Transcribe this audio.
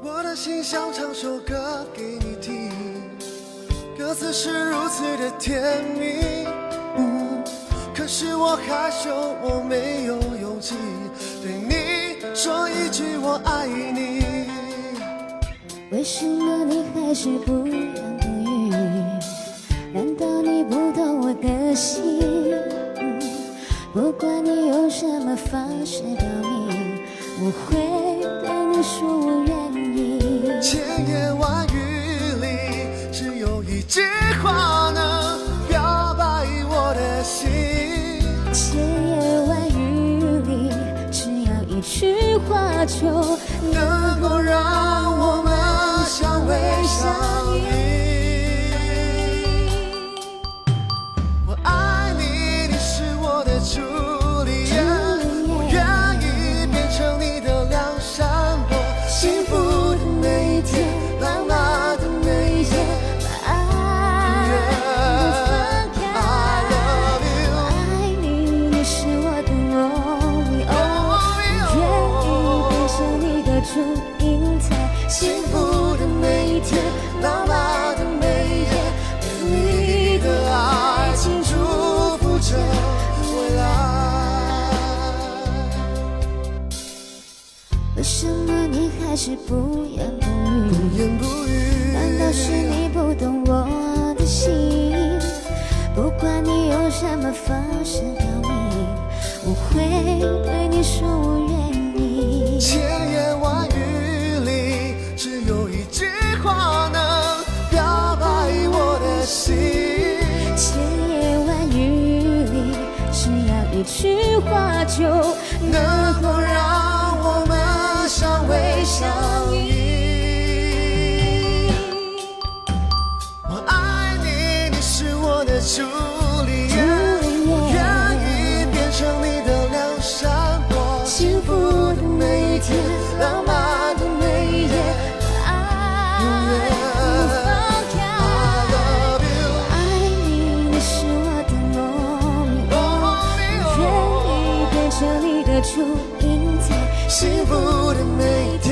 我的心想唱首歌給你聽，歌詞是如此的甜蜜，可是我害羞，我沒有勇氣對你說一句我愛你。為什麼你還是不言不語？難道你不懂我的心？不管你用什麼方式表明，我會對你說我願意。千言萬語裡，只有一句話能表白我的心。千言萬語裡，只要一句話就能夠讓我們相偎相依。我愛你，你是我的朱麗葉，我願意變成你的梁山伯，幸福的每一天，浪漫的每一夜，把愛不放開。 I love you。我愛你，你是我的羅密歐，我願意變成你的祝英台，幸福的每一天，浪漫的每一夜，你的愛情祝福着未來。為什麼你還是不言不語？不言不語。難道是你不懂我的心？不管你用什麼方式表明，我會對你說我願意。千言萬語裡，只有一句話能表白我的心。千言萬語裡，只要一句話就能夠讓我們相偎相依。我愛你，你是我的朱麗葉，我願意變成你的梁山伯，幸福的每一天，浪漫的每一夜，愛不放開。 I love you。我愛你，你是我的羅密歐，我願意變成你的祝英台，幸福的每一天，